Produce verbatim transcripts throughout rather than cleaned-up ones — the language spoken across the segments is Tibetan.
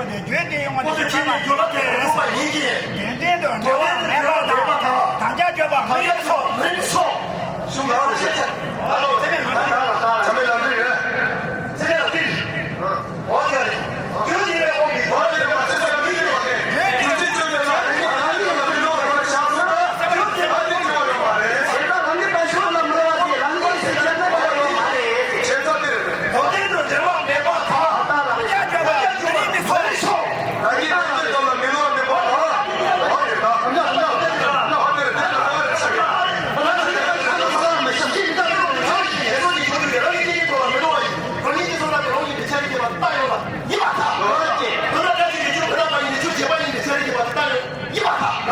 བརྗོད་དེ་ཡོང་བ་དེ་ཁྱེད་ཀྱི་རྒྱུ་ལ་དེ་རེད་པ་ཡིན་གྱི། དོན་ལྡན་དུ་འབྲེལ་བ་མེད་པ་དང་། དམ་བཅའ་བརྗོད་པ་མ་ཡིན་སོགས། མིན་སོགས། གཞུང་ལ་བཤད་ཚེ། ཨ་ལོ། དེ་ནས་ང་ཚོ་ཚང་མས་ལམ་འགྲིག་རེད། ཚེ་ལ་འགྲིག་འོ་དེ་རེད། རྒྱུ་དེ་ལས་འོང་གི་བར་ལས་མ་ཚེ་ཚེ་ལ་འགྲིག་རེད། རྒྱུ་དེ་བརྗོད་པའི་ལ་རིག་གནས་ལ་རིག་གནས་ལ་རིག་གནས་ལ་བཤད་ཚེ། རྒྱུ་དེ་ལ་འགྲིག་རེད། དེ་ལ་རང་གི་དཔལ་འབྱོར་ལ་མི་རག་པའི་ལམ་འགྲིག་ཟེར་བཤད་ན་ཆོག་ཡོད་མ་རེད། བྱས་ཙང་དེ་རེད། དོན་ལྡན་དུ་འབྲེལ་བ་མེད་པ་དང་། དམ་བཅའ་བརྗོད་པ་ཡིན་མིན་མི་སོགས། ད་གིན་ང་ཚོའི་ལམ་ལ་མི་ལོག་མི་འབོག་ལ། ཧོ་དེ་ད། ཧོ་དེ་རེད། དེ་ལ་ཧོ་རེད། ཆོས་ཀྱི་ཐོག་ལ་མི་ལོག་ཡིན། རང་ཉིད་ཀྱི་ཐོག་ལ་མི་ལོག་ཡིན་པའི་ཆ་རྐྱེན་བརྟག་ཡོང་ལ་ཡིན་པ་དང་། ལོག་ཡིན། དོན་ལ་ད་ཅི་ཡིན་ཆོས་ཁོ་ན་མ་ཡིན་ནི་ཆོས་བྱེད་པ་ཡིན་པའི་ཆ་རྐྱེན་བརྟག་ཡོང་། ཡིན་པ་དང་།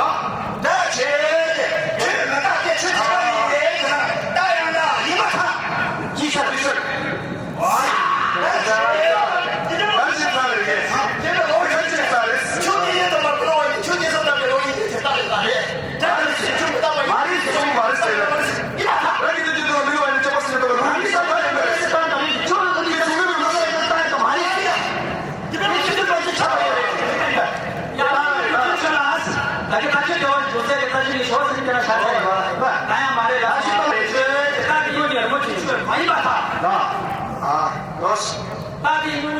ད་བྱས་ཏེ་ཆོས་མི་རྟག་སྟེ་ཆོས་ཅི་ལྟར་ཡིན་པའི་ཁྱེད་རང་ལྟ་ཡང་ན་ཡིན་པ་དང་། ཅི་ཤར་ཅི་ཤར། ད་བྱས་ཏེ་ད་ཅི་ལྟར་ཡིན་པའི་ཁྱེད་ལ་ལོ་ཡོད་ཅི་ལྟར་རེད། ཆོས་ཉིད་ཡིན་དང་མ་ཀུན་ལོ་ཡིན། ཆོས་ཉིད་སམ་དང་མེ་ལོ་ཡིན་པའི་ཁྱེད་ལྟ་ཡོད་ལ་རེད། ད་ནི་ཆོས་མི་རྟག་པ་ཡིན། མ་རེད་ཟེར་མ་རེད་ཟེར། ཡིན་པ་དང་། རང་གི་དོན་གྱི་དོན་ལ་མི་ལོག་ཡིན་ནི་ཆོས་པ་ཟེར་ནི་དང་རང་གི་ས་ད་ཡོད་པ་རེད། ད་ནི་ཆོས་ལ་ཀུན་གྱི་ཆོས་མི་ལོག་ཡིན་ནི་ད་ཡོད་མ་རེད། དེ་བས་ནི་ཆོས་ཀྱི་དཔལ་གྱི་ཆགས་པ་ཡོད་རེད། ཡ་ད་ལྟ་ཆོས་ལ་ད་གི་ད་ཆོས་དེ་བ་འཇུག་ཚད་ཀྱི་ད་ཆོས་ཀྱི་ཞོ་སེམས་ཀྱི་ན་ཤར་ཚད་ཡོད་པ་ད་ཡང་མ་རེད་ལ། ཆོས་ད་གི་ཡོད་ཀྱི་རི་མོ་ཆོས་ཆོས་མ་ཡིན་པ་དང་། ད་ཨ་ལོས། ད་གི་ཡོད།